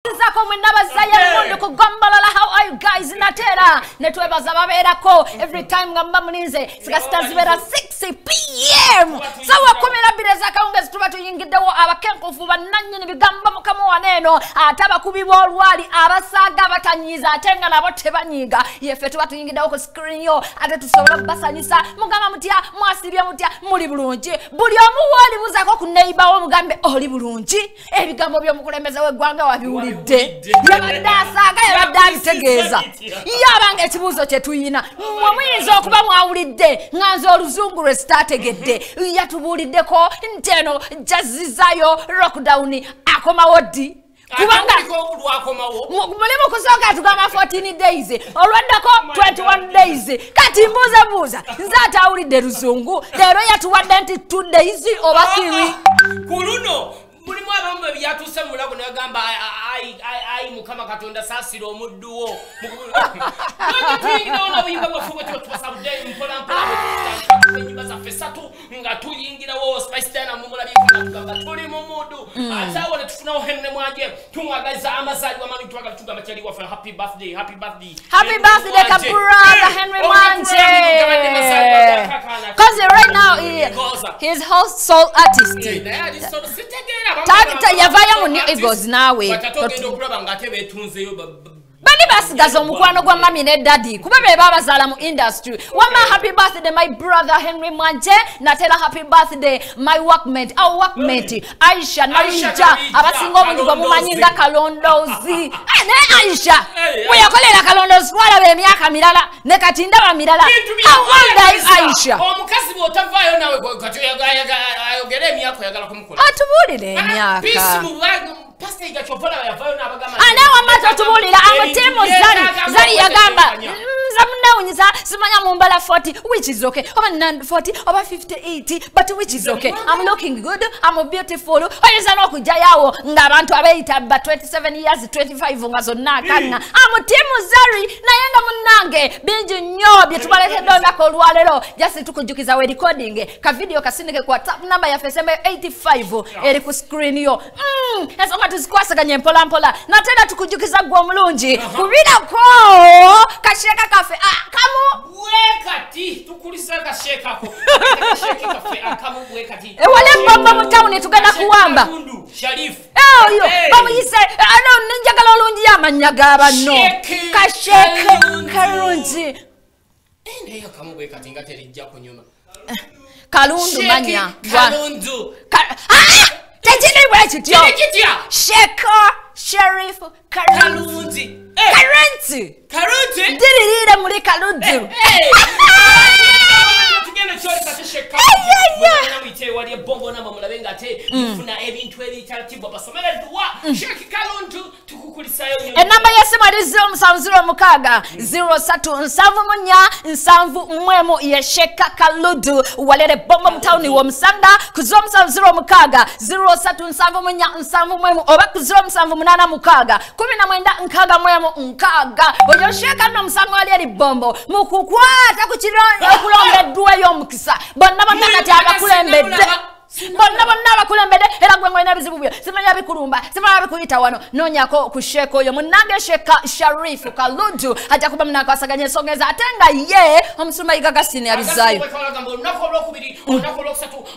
Mbalamusizako mwenna bazzayo emundu ku Gombolola. How are you guys? Natera netwebaza babeerako every time nga mba mulinze sigasita zibeera 6 p.m. Sawa 12 ez'akawungeezi tuba tuyingiddewo abakenkufu bannannyini bigambo mukama waneeno ate abakubi b'olwali abasaaga abatanyiiza ate nga nabo tebanyiiga. Yeffe tuba tuyingiddewo ku screen yo ate tusobola obbasanyusa. Mugamba mutya, mwasibye mutya, muli bulungi. Buli omu w'olibuuzaako ku neighbor wo mugambe oli bulungi. Ebigambo by'omukulembeze w'eggwanga wabiwulidde. Yabadde asaaga, yabadde abitegeeza. Ye abanga ekibuuzo kye tuyina. Mmwe muyinza okuba mwawulidde nga nze oluzungu lwe sitaategedde. Yatubuuliddeko nti eno jazizaayo lockdown akomawo ddi? Kubanga mulimu kusooka tugamba 14 days, olwaddako 21 days. Kati mbuuza buuza nze atawulidde luzungu leero yatuwadde nti 2 days oba 3. Ku luno mulimu abamu ebyatuuse mu mulago ne bagamba ayi Mukama Katonda saasira omuddu wo. Tuyingirawo n'obuyimba bwaffe bwe tuba tubasabudde mpola mpola ennyimba zaffe ssatu nga tuyingirawo Spice Diana mumulabyeko nga tugamba tuli mu muddu. Ate awo ne tufunawo Henry Mwanje tumwagaliza amazaalibwa amangi, twagala tugamba kyali waffe happy birthday, happy birthday. Happy birthday ka brother Henry Mwanje. Cause right now he's whole soul artist. Yavayo mu New Eagles naawe. Bani basigaza omukwano gwa mami ne daddy kuba be babazaala mu industry. Wama happy birthday my brother Henry Mwanje. Natera happy birthday my workmate, our workmate Aisha Narinja abasinga obungi gwe mumanyi nga Kalondoozi. Ne Aisha bwe yakolera Kalondoozi twalaba emyaka mirala ne kati ndaba mirala. How old are you Aisha? Omukazi bw'otavaayo naawe kati ayogere emyaka oyagala kumukola. Atubuulire emyaka. Anawa tubuulira amutimu Zari. Zari yagamba nze munawunyiza simanya mumbala 40 which is okay oba 40 oba 58 but which is okay. I'm looking good, I'm beautiful. Oyinza n'okujjayo ng'abantu abeeyita ba 27 years 25 nga zonna akanna. Amutimu Zari naye nga munnange bingi nnyo bye tubaleetedde olunaku olwaleero. Just tukujjukiza we recording ka video kasindike ku WhatsApp number yaffe esembayo 85 eri ku screen yo. Ensonga tuzikwasaganye mpola mpola. Natera tukujjukiza gwe omulungi kubirako kasheeka kaffe akamu bwekati tukulisa kasheekako kasheeka kaffe akamu bwekati. Ewale mbamba mu town tugenda kuwamba oyo bamuyise ano njagala olungi y'amannya ga banno kasheeka kalungi. Naye akamu bwekati nga terijja kunyuma. Kalundu manya kalundu tekiri bwe kityo. Sheikh Sharif Kalunzi. Kalunzi. Kalunzi. Diririra muri Kalunzi. Tugenda kyoleka Sheikh Kalunzi. Mwite wali bongo namba mulabe nga ate mufuna ebintu ebitaratibu basomera dua Sheikh Kalunzi tukukulisayo nnyo. Enamba y'essimu eri 0706 03 74 74 ye Sheikh Kalunzi walere bombo mutawuni w'omusanga ku 0706 03 74 oba ku 0786 19 66. Oyo Sheikh nno omusango wali eri bombo mukukwata ku okulonda y'omukisa bonna bonna kati abakulembedde bonna bonna abakulembedde era gwe ng'olina ebizibu byo simanya bikulumba simanya bikuyita wano noonyako ku Sheikh oyo munnange Sheikh Sharif Kalundu ajja kuba munakwasaganya ensonga ezo ate nga ye omusumba Yiga Gasini abizaayo. Olunaku olwokubiri, olunaku olwokusatu,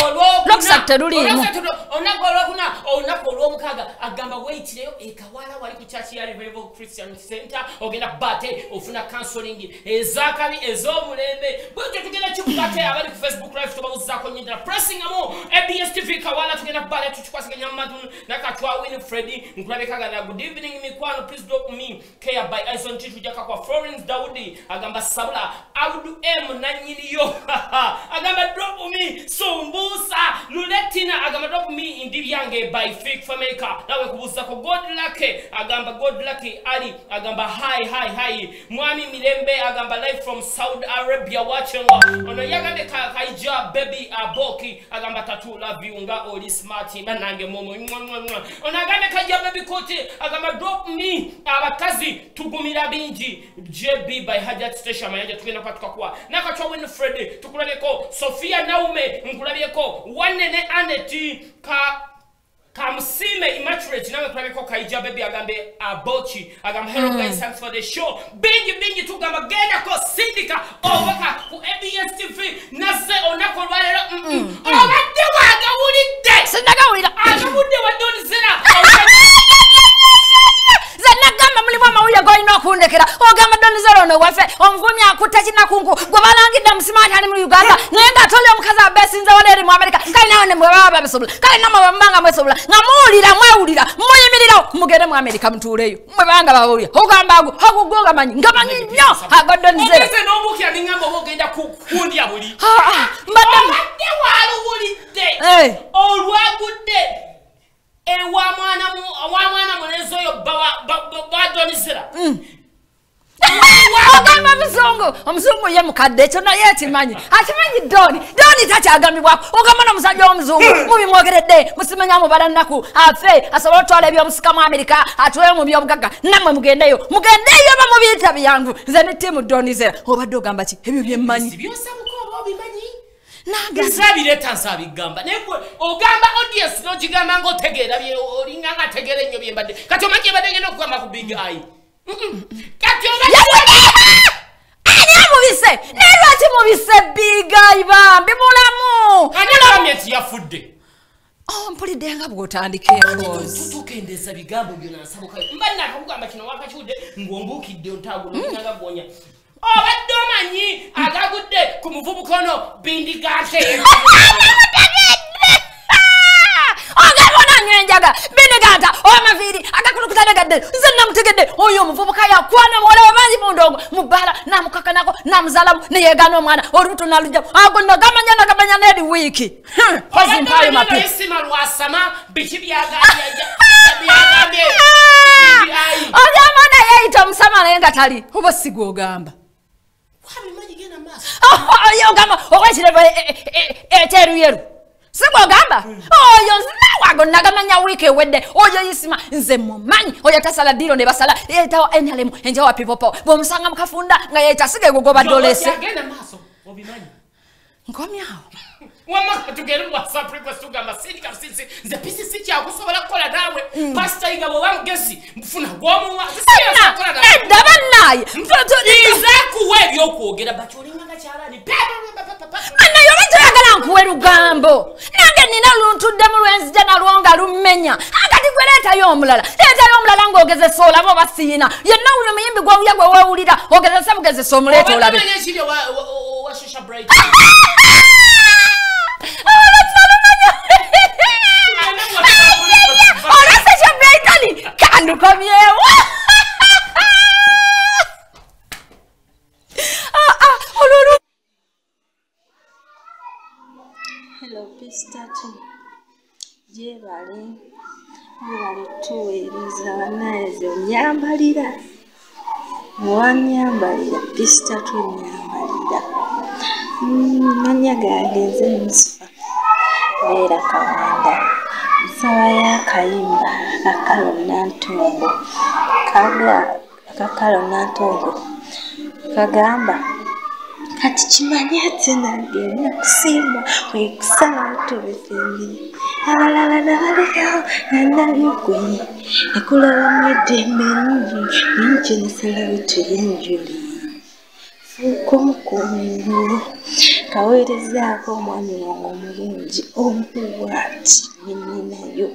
olwokusatu teruliimu. Olunaku olwokuna, olunaku olwomukaaga agamba weeyitireyo ekawala wali ku church ya Revival Christian Center ogenda kubate ofuna counseling ezakabi ez'omulembe. Bwetyo tugenda kikubate abali ku Facebook live tubabuzaako nnyo ddala pressing amu ABS TV Kawala tugenda kubale tukikwasaganya mu bantu nakatwa Winfred nkulabekaga na good evening mikwano please drop me care by Ison Titu jaka kwa Florence Daudi agamba sabula Abdu M nanyiniyo agamba drop me sumbusa Luletina agamba drop me ndibyange by Fake Fameka nawe kubuza ko God Luck agamba God Luck Ali agamba hi hi hi Mwami Mirembe agamba live from Saudi Arabia watching ono yagambe kaija baby aboki agamba tatu love you nga oli smart banange momo ono agambe kaija baby koti agamba drop me abakazi tugumira bingi JB by Hajat Station mayaja tugenda kwatuka kwa nakachwa Winfred tukulabeko Sofia Naume nkulabyeko wanene Aneti ka Kamusime Immaculate nawe kulabiko Kaija baby agambe abochi agambe hello guys, thanks for the show. Bingi bingi tugamba genda ko sindika obaka ku ABS TV nase onako lwalero obadde wagawulidde sinagawulira agawulidde wa Don Zella nagamba mulimu amawulire golina okundekera ogamba Don Zella ono waffe omuvumi akutta kinakunku gwe balangidde musimaati ali mu Uganda naye ng'atoli omukazi abeesinze wala eri mu Amerika kale nawe ne bwe baba babisobola kale nammwe bwe mubanga mwesobola nga muwulira mwewulira muyimirirawo mugende mu Amerika mutuuleyo mwe banga babawulira ogamba ago ago gamanyi ngamanyi nnyo ago Don Zella ogeze n'obuukira n'eŋŋamba oba ogenda kundya buli mbadde waluwulidde olwagudde ewa mwana mulenzi oyo ba Don Zella ogamba omuzungu omuzungu ye mukadde ekyo naye akimanyi akimanyi Doni Doni takyagambibwako ogamba n'omusajja w'omuzungu mubimwogeredde musimanya mubala nnaku afe asobole otwala ebyomusika mu Amerika atwale mu byobugagga nammwe mugendeyo mugendeyo bamubiyita byangu nze ne ttiimu Don Zella obadde ogamba ki ebyo byemmanyi byosabuka oba obimanyi nsabireeta nsabigamba naye ogamba audience n'ogigamba ng'otegeera olinga nga ategeera ennyo byembadde kati omanyi gyebadde ngenda okugamba ku Big Eye kati ani amubise naye lwaki mubise Big Eye bambi mulamu ani agambye nti yafudde mpulidde nga bw'otandika emboozi tukendeeza bigambo byo nansabukayo mba nakakugamba kino wakakiwudde ng'ombuukidde ontaagulolinga gonya obadde omanyi agagudde ku muvubuka ono Bindigante ogamba onanywa enjaga Bindiganta amaviiri agakulukuta negadde nze namutegedde oyo omuvubuka yakwana muwala we bangi mu ndongo mu bbaala namukakanako namuzaalamu neyeegaana omwana olubuto nalugjamu ago nagamanya nagamanya n'eri wiiki kozimpayo mapi sima lwasama biki byagambye ogamba naye eyita omusama naye nga tali oba sigwe ogamba ogamba owekirevu ekyeruyeru sigwe ogamba oyo nzinawago nagamanya wiiki ewedde oyo Isima nze mumanyi oyo tasala ddiiro ne basala yeetawa NRM enjawa pipopo bw'omusanga mu kafunda nga yeeta sigego gobadde olese nkomyawo wamma tugende mu WhatsApp request tugamba sindika sisi nze PCC kyakusobola kukola naawe Pastor Yiga bw'oba mugezi nfuna gw'omuwa edda bannaye nze kuwa ebyokwogera but olinga nga kyalaani bannaye oba toyagala nkuwe lugambo nange nina luntuddemu lwenzija nalwo nga lummenya akati gwe leetayo omulala leetayo omulala ng'ogezesa olabe oba siina yenna wuli muyimbi gw'owulya gwe weewulira ogezese bugezesa omuleeta olabe olwasesha Brighton kandukomyewo olulu Hello Pistatu gyebale mwebale tuweereza bannange onyambalira mwanyambalira Pistatu onyambalira mannya gange nze Mustafa Beera Kawanda nsaba y'akayimba akakalo Nantongo akakalo Nantongo kagamba kati kimanye ate nange nakusiima wekusala tube ffembi abalala nabalekawo nga ndabye ggwe nakulabamu eddembe lingi lingi nasalawo tweyanjule fuuka omukuumi kaweerezaako omwami wange omulungi omu bw'ati gwe nninayo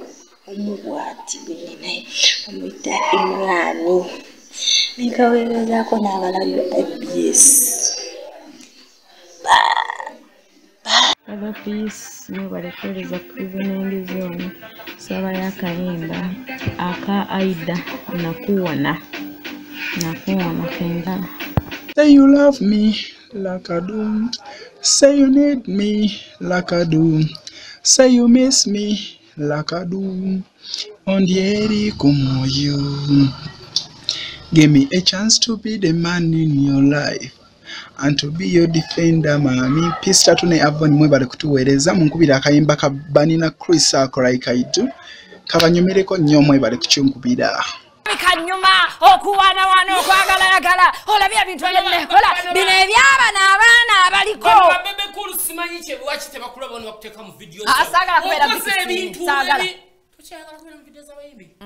omu bw'ati gwe nninayo bamuyita Imran ne kaweerezaako n'abalabi ba ABS. Hello Peace, mwebale kuweereza ku Evening Zone. Nsaba y'akayimba aka Aida nakuwona nakuwona kengala. Say you love me like I do. Say you need me like I do. Say you miss me like I do. Ondieri kumoyo. Give me a chance to be the man in your life and to be your defender, mami. Peace Tatu ne Avon mwebale kutuweereza munkubira akayimba ka Banina Chris ako like I do. Kabanyumireko nnyo mwebale kukinkubira. Kanyuma okuwanawana okwagalayagala olabye ebintu ebyekola bino ebyabana abaana abaliko Bebe Cool simanyi kye lwaki tebakulaba ono bakuteeka mu video saagala kubeera ebintu saagala Tukyayagala kubeera mu video z'abayimbi.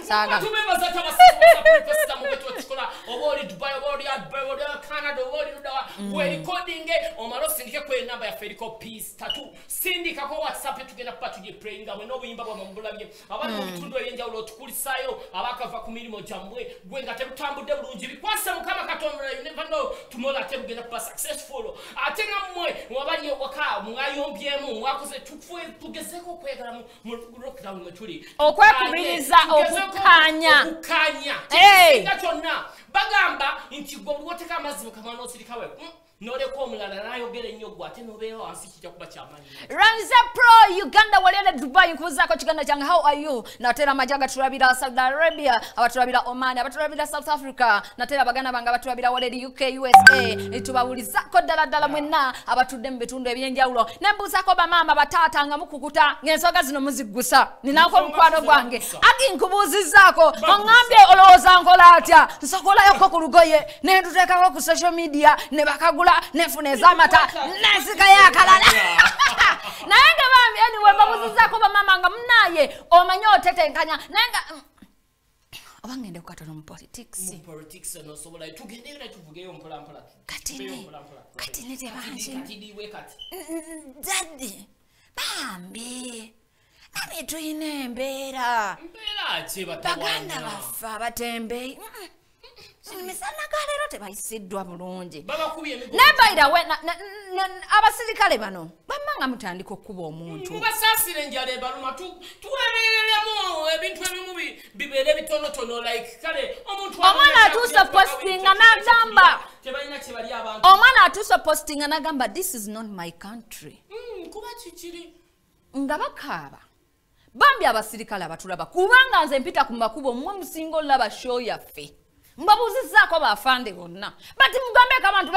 Saagala. Tubebaza tabasista mu kwetu tukikola oba oli Dubai oba oli Dubai oba oli Canada oba oli ludda wa recording omala osindike ku enamba yaffe eriko peace 3 sindikako WhatsApp tugenda kuba tugiplayinga bwe n'obuyimba bwamwe mubulabye abali mu bitundu ebyenjawulo otukulisaayo abakava ku mirimu gyammwe gwe nga tebutambudde bulungi bikwase Mukama Katonda. You never know, tomorrow ate bugenda kuba successful. Ate nga mmwe wabali ewaka mwayombyemu mwakoze tugezeeko okwegala mu lockdown mwe tuli okwekubiriza okukkaanya kisinga kyonna bagamba nti gwe buli woteka amazzi mu kamwa n'osirikawe noleka omulala n'ayogera ennyo gwe ate n'obeera wansi kijja kuba kyamaanyi. Ramza Pro Uganda walienda Dubai nkubuzaako kiganda kyange how are you? Natera amajaga tulabira Saudi Arabia, abatulabira Oman, abatulabira South Africa, natera baganda bange abatulabira waledi UK, USA, tubawulizaako ddala ddala mwenna abatudde mu bitundu ebyenjawulo. Nembuuzaako bamaama bataata nga mukukuta ng'ensonga zino muziggusa. Ninako omukwano gwange agi nkubuuzizzaako oŋŋambye olowooza nkola atya? Nsokolayoko ku lugoye ne nduteekako ku social media ne bakagula nefuna ez'amata nensikayo akalala. Naye nga bambi anyway mbabuuzizaako bamaama nga munaaye omanyi otetenkanya naye nga oba ngende kukatono mu politics. Mu politics nosobola tugendeyo naye tuvugeyo mpola mpola. Kati ne tebangi. Kati kati. Daddy bambi abe tulina embeera. Mbeera ki batawaanya? Baganda baffe abatembeeyi. Misana ga leero tebayisiddwa bulungi. Babakubye emigo. Naye by the way abasirikale bano bamma nga mutandika okukuba omuntu. Mubasaasire enjala ebaluma tuweereremu ebintu ebimu bibeere bitonotono like kale omuntu omwana atuuse postinga n'agamba tebalina kye bali abantu. Omwana atuuse postinga n'agamba this is not my country. Kuba kikiri nga bakaaba. Bambi abasirikale abatulaba kubanga nze mpita ku makubo mmwe musinga olaba show yaffe. Mbabuuzizzaako bafande bonna bati mugambeko abantu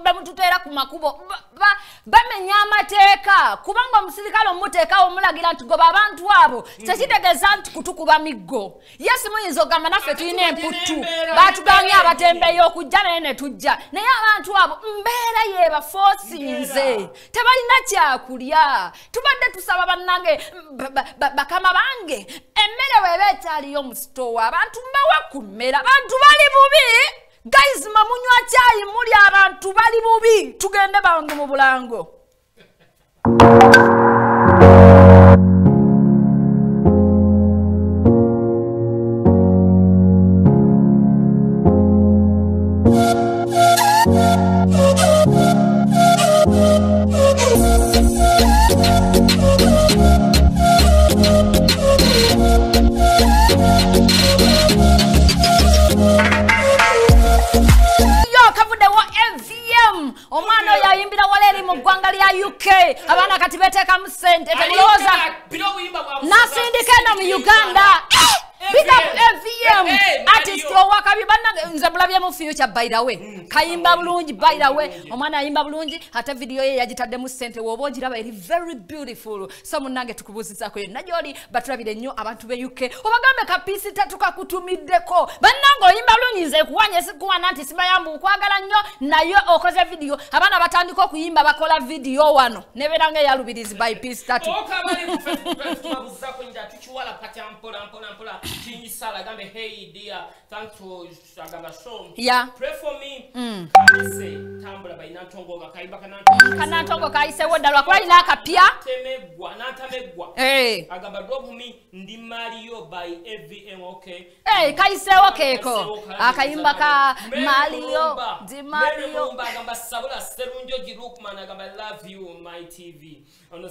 bemututeera ku makubo bamenya amateeka kubanga omusirikale omuteekawo omulagira nti goba abantu abo tekitegeeza nti kutukuba miggo. Yes muyinza okugamba naffe tulina emputtu batuganye abatembeeyi okujja naye ne tujja naye abantu abo mbeera yeebafoosinze tebalina kyakulya. Tubadde tusaba bannange bakama bange emmere bw'eba ekyaliyo mu sitoowa abantu mbawa ku mmere abantu bali bubi. Guys mamunywa kyayi muli abantu bali bubi tugende bangu mu bulango. Omwana oyo ayimbira wala eri mu ggwanga lya UK abaana kati beteekamu ssente temulowooza nasindika eno mu Uganda. Big up AVM artist owakabi bannange nze mulabyemu future by the way kayimba bulungi by the way omwana ayimba bulungi ate video ye yagitaddemu ssente w'oba ogiraba eri very beautiful. So munnange tukubuuzizaako yonna gy'oli batulabire nnyo abantu b'e UK obagambe kapiisi tatukakutumiddeko bannange oyimba bulungi nze kuwanye sikuwana nti simayambu nkwagala nnyo naye okoze video abaana batandika okuyimba bakola video wano nebeera nga eyalubirizi by peace 3. Kinyisala agambe hey dear thanks for agamba so yeah. Pray for me. Kanise tambula by Nantongo kayimba kanantongo kayisewo ddala lwakuba alina akapya temegwa nantamegwa agamba drop me ndi Mario by AVM okay kayisewo keeko akayimba ka Mario di Mario agamba sabula Serunjogi Lukman agamba love you my TV ono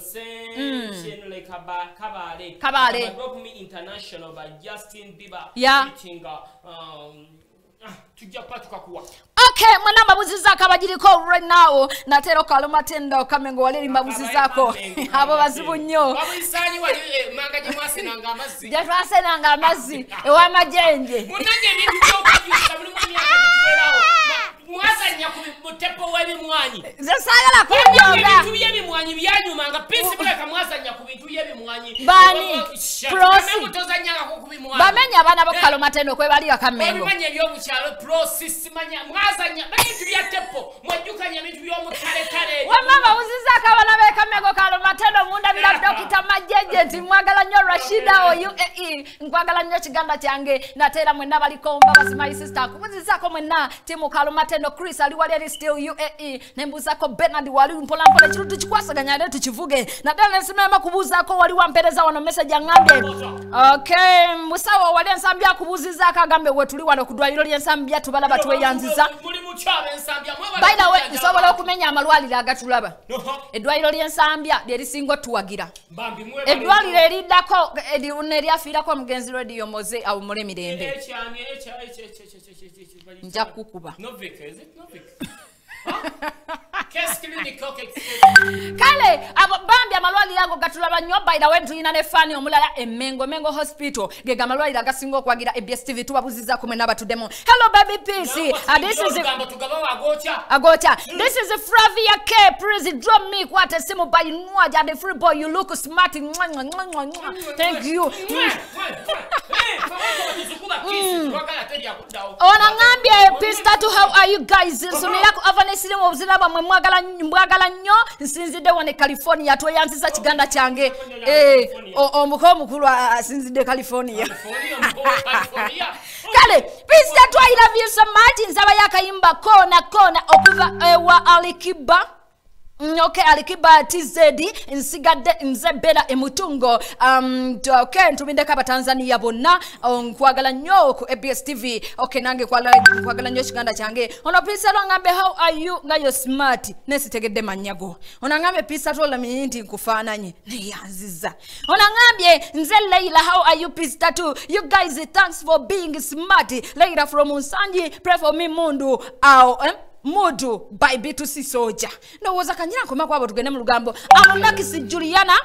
like kabale kabale drop me international by Justin Bieber. Yeah. Tujja patuka kuwa. Okay, mwana mbabuzizaako abagiriko right now natera okaloma tendo kamengo waleri mbabuzizaako abo bazibu nnyo. Babuyisaanyi wali manga gye mwasenanga amazzi. Gye twasenanga amazzi ew'amajenje. Munnange ebintu by'okukyusa mulimu emyaka gitubeerawo. Mwazannya ku tepo w'ebimwanyi. Nze saagala kunjoga. Ebintu by'ebimwanyi byanyumanga Peace Buleka mwazannya ku bintu by'ebimwanyi. Bani? Prosi. Tozannyangako ku bimwanyi. Bamenya abaana bo Kalomatendo kwe bali Akamengo. Ebimanya eby'omukyalo Prosi simanya mwazannya bintu bya tepo mwejjukanya ebintu by'omutaletale. Wamma bawuzizaako abaana b'e Kamengo Kalomatendo mundabira Dokita Majeje nti mwagala nnyo Rashida o UAE nkwagala nnyo kiganda kyange nateera mwenna baliko Mbabazi my sister akubuzizaako mwenna timu Kalomatendo Chris ali wali ali still UAE nembuzaako Bernard wali mpola mpola ekiru tukikwasaganya ate tukivuge naddala nsimema kubuuzaako wali wampeereza wano message aŋŋambye okay musawo wali Ensambya akubuuzizaako agambe we tuli wano ku ddwaliro ly'Ensambya tubalaba tweyanziza. By the way nsobola okumenya amalwaliro agatulaba. Eddwaliro ly'Ensambya lye lisinga otuwagira. Eddwaliro eriddako eryafiirako omugenzi Radio Moze awummule mirembe. Nja kukuba. Kale bambi amalwaliro ago gatulaba nnyo. By the way tulina ne fani omulala Emengo Mengo Hospital ge gamalwaliro agasinga okuwagira ABS TV tubabuzizaako mwenna batuddemu. Hello baby PC. This is Agocha. This is Flavia K. Please drop me kwata simu by Nwaja the free boy you look smart. Thank you. Ona ngambye peace tatu how are you guys? Nsonera ku Avanesirimu obuzina bwamwe mwagala nnyo nsinzidde wano e California tweyanziza kiganda kyange. Omuko omukulu asinzidde California. Kale peace tatu I love you so much. Nsaba yakayimba kona kona okuva ewa Alikiba. Okay, Alikiba TZ nsigadde nze Bella emutungo. Okay, ntumindeko abatanzania bonna nkwagala nnyo ku ABS TV. Okay, nange nkwagala nnyo kiganda kyange. Ono Peace lwangambe how are you nga yo smart nesitegedde manyago. Ono ngambe Peace atola nti nkufaananye neyanziza. Ono ngambye nze Leila how are you Peace tatu you guys thanks for being smart. Leila from Nsangi pray for me mundu ao Mudu by B2C Soldier. Ndowooza kanyira nkoma kwabo tugende mu lugambo. I'm Naxi Juliana.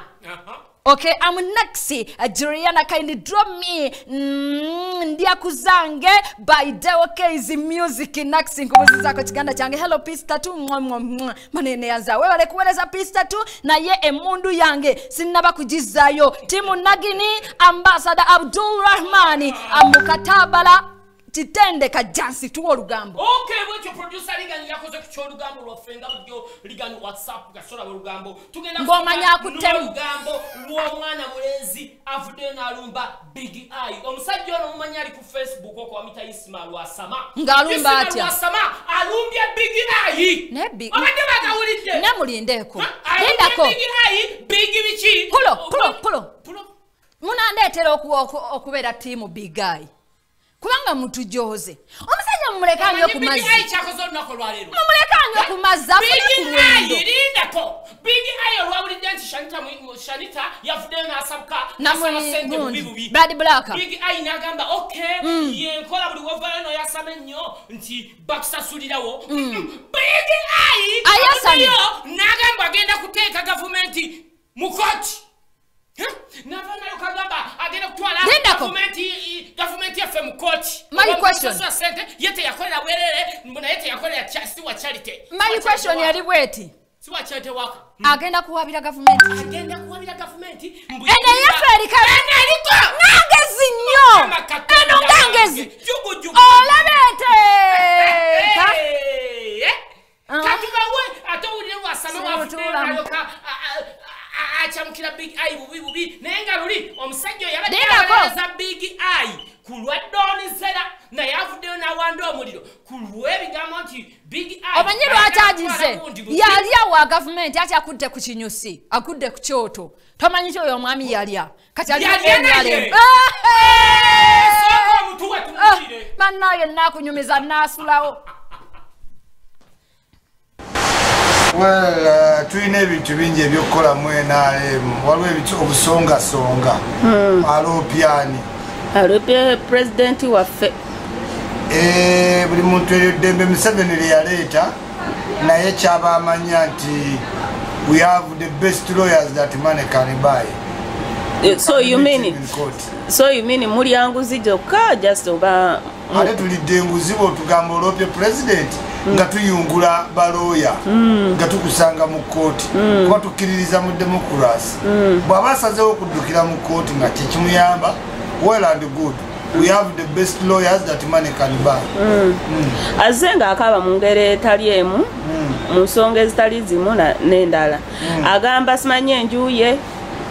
Okay, I'm Naxi Juliana kindly drop me ndia kuzange by Deo K's Music. Naxi nkubuzizaako kiganda kyange. Hello Peace tatu manene yanza. Webale kuweereza Peace tatu naye emundu yange sinnaba kugizaayo. Timu Nagini Ambassador Abdul Rahmani amukatabala Titende kajansi tuwa olugambo. Okay, bwetyo producer Ligani yakoze ku ky'olugambo lwaffe nga bulijjo Ligani WhatsApp gasola olugambo. Tugenda ng'omanya akutemu olugambo lw'omwana mulenzi avuddeyo n'alumba Big Eye. Omusajja ono mumanyi ali ku Facebook okwo bamuyita Isma Lwasama. Ng'alumba atya? Lwasama alumbye Big Eye. Abadde bagawulidde. Namulindeeko. Lindako. Big Eye, Big biki? Pulo, pulo, pulo. Munandeetera okubeera ttiimu Big Eye. Kubanga mutujoze. Omusajja mumuleka nnyo ku mazzi. Big Eye kyakoze olunaku olwaleero. Mumuleka nnyo ku mazzi afune ku lwendo. Big Eye lindako. Big Eye olwawulidde nti Shanita yavuddeyo n'asabuka n'asaba ssente bubi bubi. Bad Black. Big Eye n'agamba okay yenkola buli wovaayo n'oyasama ennyo nti bakusasulirawo. Big Eye avuddeyo n'agamba agenda kuteeka gavumenti mu kkooti. Nava kagamba agenda kutwala gavumenti yaffe mu kkooti. My question. Ye teyakolera bwerere naye teyakolera si wa charity. My question yali bweti. Si wa charity waka. Agenda kuwabira gavumenti. Agenda kuwabira gavumenti. Eno yaffe eriko. Eno eriko. Ngangezi nnyo. Eno ngangezi. Olaba eteeka. Katubawe ate owulire Lwasama wafuddeyo n'alyoka achamukira Big Eye bubi bubi naye nga luli omusajja oyo yabadde aweereza Big Eye ku lwa Don Zella naye avuddeyo n'awanda omuliro ku lw'ebigambo nti Big Eye omanyi lwaki agize yali awa gavumenti ati akudde ku kinyusi akudde ku kyoto tomanyi ki oyo omwami yalya kati ali bannaayo naakunyumiza naasulawo. Well, tulina ebintu bingi ebyokukola mu NRM. Waliwo ebintu obusongasonga. Alopiani. Alopia president waffe. Buli muntu eryo ddembe Museveni lye yaleeta naye kyaba amanya nti we have the best lawyers that money can buy. So you mean mulya nguzi gyokka just oba ate tulidde enguzi bw'otugamba olopye president nga tuyungula balooya nga tukusanga mu kkooti kuba tukkiririza mu democracy. Bw'aba asazeewo okuddukira mu kkooti nga kyekimuyamba, well and good. We have the best lawyers that money can buy. Azze ng'akaaba mu ngeri etali emu, mu nsonga ezitali zimu n'endala. Agamba simanyi enju ye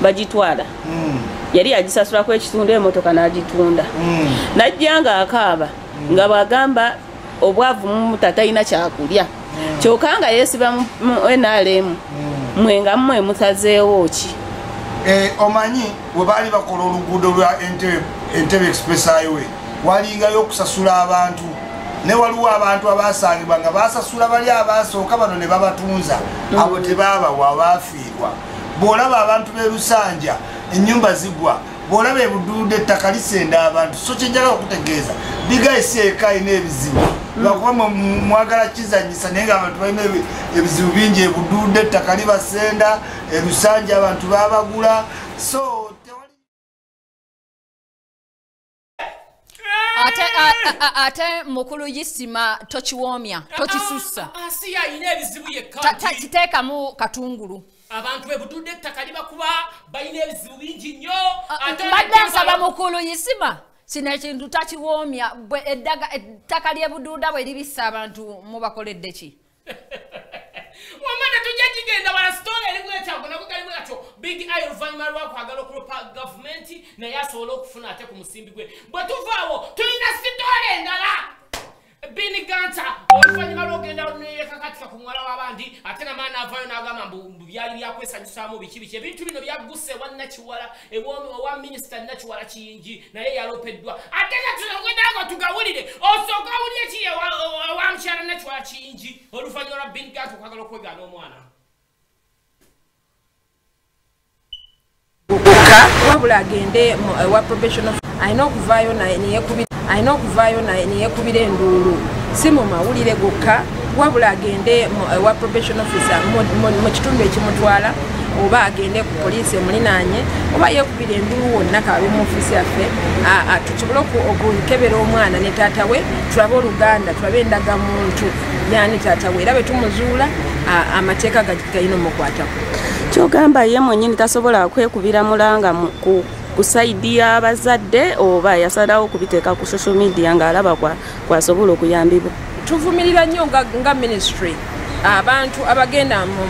bagitwala. Yali yagisasulako ekitundu emmotoka n'agitunda. Najja ng'akaaba nga bw'agamba obwavu mumuta talina kyakulya. Kyokka nga yeesiba mu NRM. Mmwe nga mmwe musazeewo ki? Omanyi we baali bakola oluguudo lwa Entebbe Express Highway walingayo okusasula abantu, ne waliwo abantu abasangibwa nga basasula bali abasooka bano ne babatunza, abo tebaabawa baafiirwa. Bw'olaba abantu b'e Lusanja ennyumba zigwa, bw'olaba ebuduuda ettaka lisenda abantu. So kyenjagala okutegeeza, Big Eye si eka alina ebizibu, lwakuba mwagala kizanyisa, naye nga abantu balina ebizibu bingi. Ebuduuda ettaka libasenda, e Lusanja abantu babagula. So ate mukulu Yisima tokiwoomya, tokisussa. Asiya alina ebizibu yekka. Kiteekamu katungulu. Abantu bebutudde ettaka libakuba, balina ebizibu bingi nnyo. Mbadde nsaba mukulu Yisima kino ekintu takiwoomya, ettaka ly'ebuduuda bwe libissa abantu mubakoledde ki? Wamana tujja kigenda wala story eri bwetyago nako gali bwatyo. Big Eye oluvannyuma lwakwagala okulopa gavumenti naye asobole okufuna ate ku musimbi gwe. Bwe tuvaawo tulina sitole endala. Benny Ganta oluvannyuma lw'ogenda neyekakatika ku muwala w'abandi ate namaana avaayo n'agamba mbu byali byakwesanyusaamu biki biki. Ebintu bino byagguse ewa Nakiwala, ewa minisita Nakiwala Kiyingi naye yalopeddwa. Ate nga tunagenda tugawulire, osooka owulire ki ewa mukyala Nakiwala Kiyingi oluvannyuma lwa Benny Ganta okwagala okwegaana omwana. Wabula agende ewa professional, alina okuvaayo neyekubira enduulu, si mu mawulire gokka, wabula agende ewa probation officer mu kitundu ekimutwala, oba agende ku poliisi emulinaanye, oba yeekubira enduulu wonna kabe mu ofiisi yaffe, tusobole okukebera omwana ne taata we, tulabe oluganda, tulabe endagamuntu yani taata we, era bwe tumuzuula amateeka galina omukwatako. Kyogamba ye mwennyini tasobola kwekubira mulanga ku saidi y'abazadde oba yasalawo okubiteeka ku social media ng'alaba kwasobola okuyambibwa. Tuvumirira nnyo nga ministry abantu abagenda mu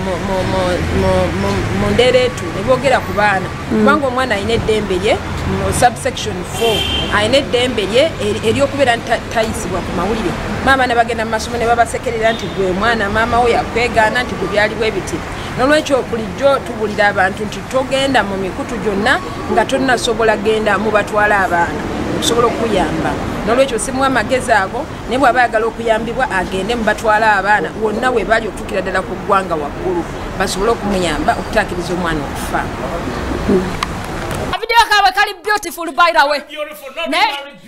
ndereetu ne boogera ku baana, kubanga omwana alina eddembe lye mu subsection 4, alina eddembe lye ery'okubeera nti tayisibwa ku mawulire. Maama ne bagenda mu masomo ne babasekerera nti gwe mwana maama wo yakwegaana, nti gwe byali bwe biti. Nolwekyo bulijjo tubulira abantu nti togenda mu mikutu gyonna nga tonnasobola genda mu batwala abaana okusobola okuyamba. Nolwekyo simuwa amagezi ago, naye bw'aba ayagala okuyambibwa agende mu batwala abaana wonna we bali okutuukira ddala ku ggwanga waggulu, basobole okumuyamba okutaakiriza omwana okufa. Video kaabwe kali beautiful by the way.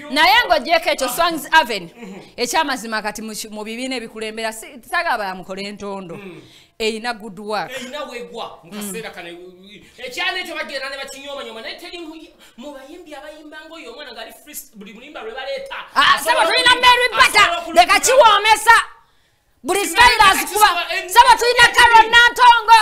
Naye ng'ogyeko ekyo Swangz Avenue ekyamazima kati mu bibiina ebikulembera sagaba yamukola entondo. Erina good work. Erina wegwa mu kaseera kano. Ekyana ekyo bagenda ne bakinyoomanyoma, naye teri mu bayimbi abayimba ng'oyo omwana ng'ali free buli mulimba lwe baleeta. Sebo tulina Mary Bata, leka kiwoomesa. Buli stylers kuba. Sebo tulina Carol Nantongo.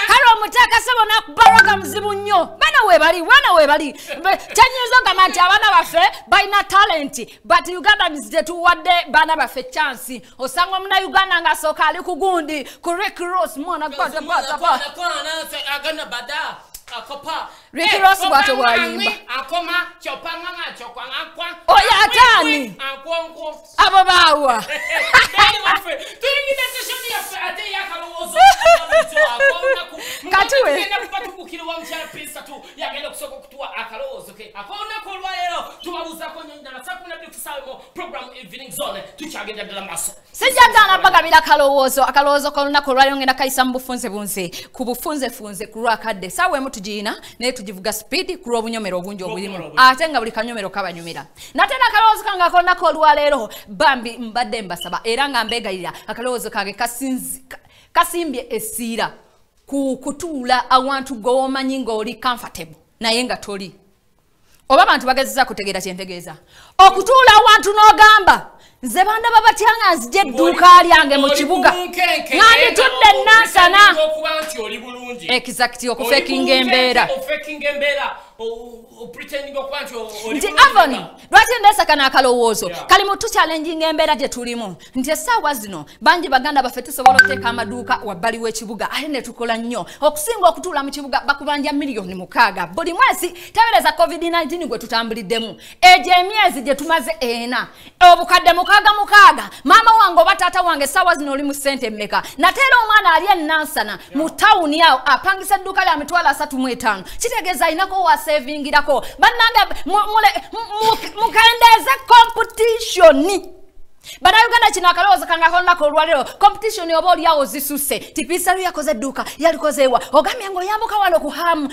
Kale omutaka sebo nakubaroga muzibu nnyo. Bana webali, wana webali. Kyenyinza okugamba nti abaana baffe balina talent, but Uganda tetuwadde baana baffe chance. Osanga omunnauganda ng'asooka ali ku gundi, ku Rick Ross, mwana kwata kwata kwata. Rick Ross bw'atyo bw'ayimba. Oyo ataani? Abo baawa. Katuwe. Sijjagaana bagabira akalowoozo, akalowoozo k'olunaku olwaleero ngenda kayisa mu bufunze bunze, ku bufunzefunze ku lwakadde. Ssaawa emu tugiina naye tugivuga speed ku lw'obunyomero obungi obulimu, ate nga buli kanyomero kabanyumira. Nate n'akalowoozo kange ak'olunaku olwaleero bambi mbadde mbasaba era nga mbeegayirira, akalowoozo kange kasimbye essiira ku kutuula awantu g'omanyi ng'oli comfortable. naye nga toli. Oba abantu bagezeza kutegeera kyentegeeza. Okutuula awantu n'ogamba nze bandaba batya nga nzija edduuka lyange mu kibuga nga nditudde Nansana. Exactly, okufekinga embeera. Nti Avoni, lwaki ndeesa kano akalowoozo kali mu tuchallenginga embeera gye tulimu nti essaawa zino bangi baganda baffe tusobola okuteeka amaduuka wabbali w'ekibuga ate ne tukola nnyo okusinga okutuula mu kibuga bakubanja 6 million buli mwezi. Tebereza COVID-19 gwe tutambuliddemu egyo emyezi gye tumaze ena, 6,600. Maama wange oba taata wange, essaawa zino oli mu ssente mmeka? Nate era omwana ali enansana mu tawuni awo apangisa edduuka lya 35,000, kitegeeza alinako wasevingirako. Bannange, mukendeeze competition. Bannayuganda, kino akalowoozo kange ak'olunaku olwaleero. Competition oba oliawo zisusse tipiisalu yakoze edduuka yalikozeewa ogambye ng'oyambuka wano ku hamu,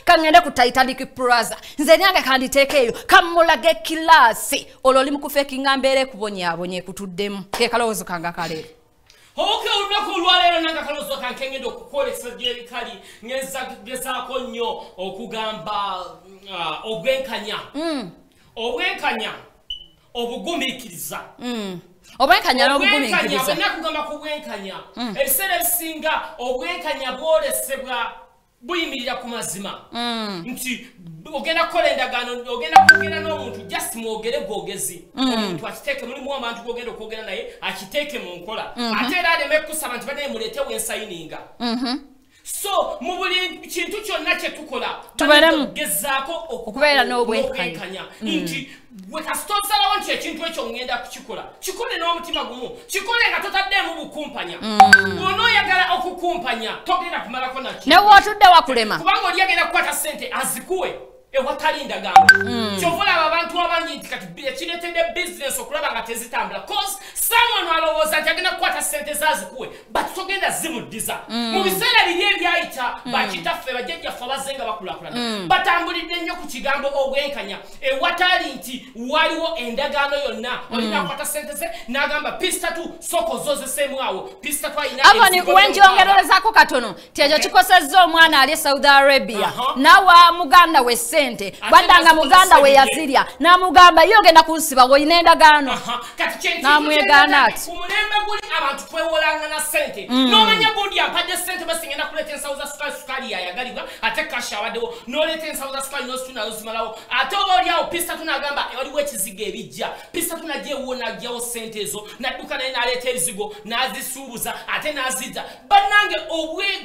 kaŋŋende ku Titanic Plaza, nze nyange kanditeeka eyo kamulage kilaasi. Olwo oli mu kufekinga mbeera ekubonyaabonya ekutuddemu. Ke kalowoozo kange akaleero. Okay, olunaku olwaleero nange akalowoozo kange ngenda okukwolesa gyebikali ngezaako nnyo okugamba obwenkanya, obwenkanya, obugumiikiriza. Obwenkanya n'obugumiikiriza. Bwenakugamba ku bwenkanya, ebiseera ebisinga obwenkanya bwolesebwa buyimirira ku mazima, nti ogenda kukola endagaano, ogenda kwogera n'omuntu, just mwogere bwogezi, omuntu akiteeke mulimu abantu gwogenda okwogera naye akiteeke mu nkola, ate era aleme kusaba nti banaye muleetewo ensayininga. So mu buli kintu kyonna kye tukola Tubeeremu. gezaako okubeera n'obwenkanya. Nti gwe kasita osalawo nti ekintu ekyo ŋŋenda kukikola, kikole n'omutima gumu, kikole nga totaddeemu bukumpanya. Bw'onooyagala okukumpanya togenda kumalako nakyo. Ne wootudde wakulema. Kubanga oli agenda kukwata ssente azikuwe ewatali ndagaano. Kyova olaba abantu abangi nti kati ekireetedde bizinesi okulaba nga tezitambula, cause someone alowooza nti agenda kukwata ssente zazikuwe, but togenda zimuddiza. Mu biseera biri ebyayita, bakitaffe, bajjajjaffe abazze nga bakulaakulana batambulidde nnyo ku kigambo obwenkanya, ewatali nti waliwo endagaano yonna. Olina kukwata ssente ze n'agamba pisitatu sooka ozozeseemu awo pisitatu alina Avoni, ebizigo. Wenjongererezaako katono ti ekyo kikosezza omwana ali e Saudi Arabia, nawa muganda we ssente, Ate bwaddanga nazikozesa muganda we ebibye. yazirya n'amugamba ye ogenda kunsiba woyina endagaano. Aha, kati kye kintu N'amwegaana kyendaba ati. ku mulembe guli abantu twewolanga na ssente, n'omanya gundi ampadde ssente basi ngenda kuleeta ensawo za sukali, sukali yayagalibwa ate cash abaddewo, n'oleeta ensawo za sukali n'ozitunda n'ozimalawo. Ate oba oliawo pisitatu n'agamba waliwo ekizigo ebijja, pisitatu najja ewuwo n'aggyawo ssente ezo n'adduka naye n'aleeta ebizigo n'azisuubuza ate n'azidda. Bannange,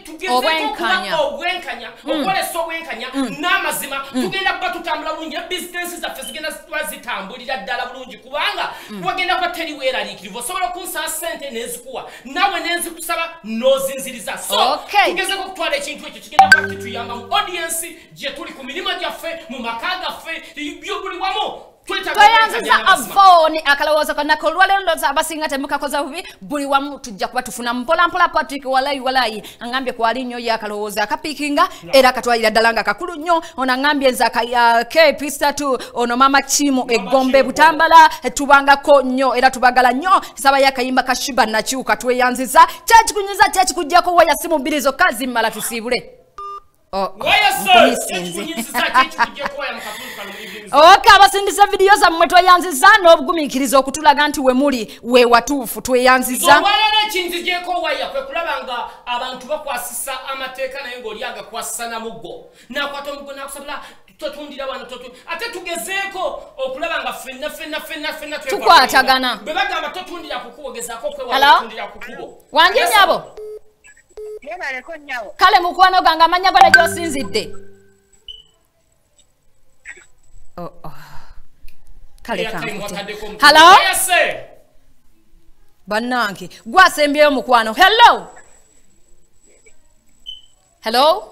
tugezeeko okuba Obwenkanya. obwenkanya, okwolesa obwenkanya n'amazima, tugenda kuba tutambula bulungi ne bizinensi zaffe zigenda kuba zitambulira ddala bulungi, kubanga wagenda kuba teri weeraliikirivu. Osobola okunsaba ssente n'ezikuwa, naawe n'enzikusaba n'ozinziriza. So tugezeko okutwala ekintu ekyo, kigenda kuba kituyamba mu audience gye tuli, ku mirimu gyaffe, mu maka gaffe, buli wamu twetaaga Tweyanziza. obwenkanya n'amazima. Avoni, akalowoozo konna olwaleero ndowooza abasinga temukakoza bubi. Buli wamu tujja kuba tufuna mpolampola. Patrick walayi walayi angambye kwali nnyo ye akalowoozo akapiikinga era akatwalira ddala nga kakulu nnyo. Ono angambye nze kp3. Ono mama Kimu Egombe Butambala, tubangako nnyo era tubagala nnyo. Nsaba akayimba ka Shiba Nakyuka. Tweyanziza. Kyekikunyiza kyekikugjako waya simu bbiri zokka zimmala tusiibule. Oh, Waya sir, nkumisinze. kyekikunyiza kyekikugyeko waya mu katundu kano mu evening zone. Ok, abasindisa vidiyo zammwe tweyanziza n'obugumiikiriza okutulaga nti we muli we watuufu. Tweyanziza. Olwaleero ekinzigyeko waya kwe kulaba nga abantu bakwasisa amateeka, naye ng'oli agakwasisa na muggo, nakwata omuggo nakusabula totundira wano ate tugezeeko okulaba nga ffenna ffenna ffenna ffenna Tukwatagana. Bwe bagamba totundira ku kkubo, gezaako Hello? okwewala otundira ku kkubo. Wangi nnyabo? Yebaleko nnyabo. Kale mukwano gange, amanya go ne gy'osinzidde? Oh. Kale kankute. Hello? Bannange, gwasembyeyo mukwano. Hello, hello.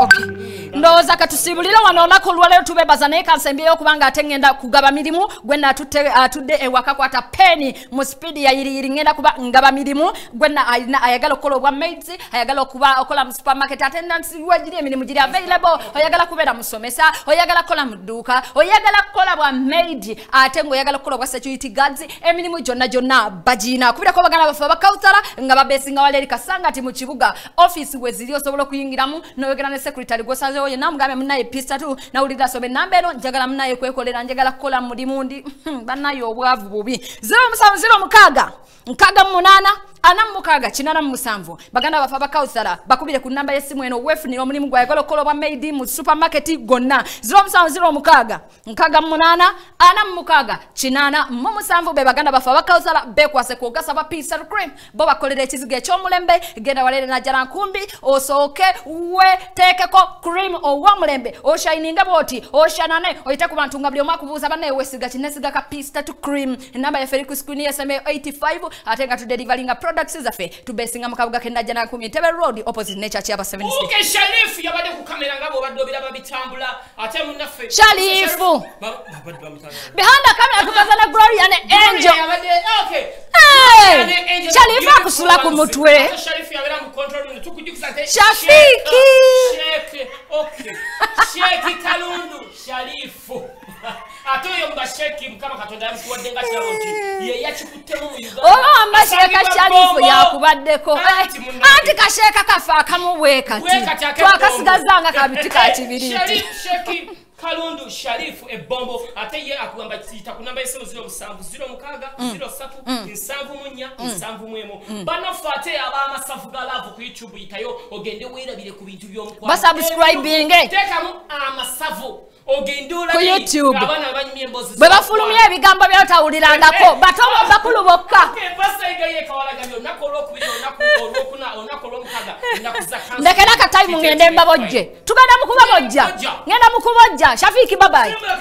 Okay, Ndowooza katusiibulire wano olunaku olwaleero tubeebaza, naye kansembyeyo okubanga ate ngenda kugaba mirimu. Gwenna atudde ewaka kwata peni mu sipiidi ya yiriyiri, ngenda kuba ngaba mirimu. Gwenna ayagala okukola obwa maids, ayagala okukola mu supermarket attendance, wagiri emirimu giri available, oyagala kubeera musomesa, oyagala kukola mu dduuka, oyagala kukola bwa maid, ate ng'oyagala kukola obwa security guards, emirimu gyonna gyonna bagiina. Kubirako baganda baffe abakawutala nga babeesinga wala eri Kasangati mu kibuga, office we ziri osobola okuyingiramu n'oyogera ne secretary gw'osanzeewo yenna, mugambe munnaye pista tu nawulira sobe namba eno, njagala munnaye kwekolera, njagala kukola mulimu ndi bannaye obwavu bubi. 0706 68 46 87. Baganda baffe abakawusala bakubire ku namba y'essimu eno weefunire omulimu gwayagala okukola obwa maid mu supermarket gonna. 0706 68 46 87 be baganda baffe abakawusala beekwase ku Ogasaba Peace and Cream, bo bakolera ekizigo eky'omulembe. Genda walere Najjala Nkumbi osooke weteekeko cream ow'omulembe, oshayininge bw'oti oshanane, oyite ku bantu nga buli omu akubuuza bannaye weesiga kinesiga ka Peace Tattoo Cream. Enamba yaffe eri ku screen ya SMA 85, ate nga tudelivaringa products zaffe tubesinga mu kabuga k'e Najjana Nkumbi, Entebbe Road opposite Nature Kyaba 76. Okay, Sharifu yabadde ku kamera nga bw'obadde obiraba bitambula, ate munnaffe Sharifu behind the camera tukaza na Gloria ne Angel. Okay. Hey! Sharifu akusula ku mutwe. Sharifu yabeera mu control room, tukujjukiza nti Shafiki. Sheikh, okay. Sheikh Kalundu Sharifu. Ate oyo nga Sheikh Mukama Katonda yamukuwadde nga kirabo nti ye yakikuttemu mu Uganda. Oba wamma Sheikh Sharifu yakubaddeko. Anti kasheeka kafe akamu bwe kati. Twakasigaza nga kabiti ka kibiriiti. Sharif Sheikh Kalundu Sharifu ebombo, ate ye akugamba kiyita ku namba y'essimu 07 06 03 74 71. Bannaffe ate ab'amasavu ga love ku YouTube yitayo ogende weerabire ku bintu by'omukwano. Basubscribinge. Teekamu amasavu ogende Ku olabe YouTube. abaana banyumya emboozi Bwe bafulumya ebigambo by'otawulirangako, bato bakulu bokka. Olunaku olwokubiri, olunaku olwokuna, olunaku olwomukaaga, ennaku za kansa. Ndekera akatayimu ngende mbabojje. Tugenda mu kubabojja. Ngenda mu kubojja. Shafiki, bye bye.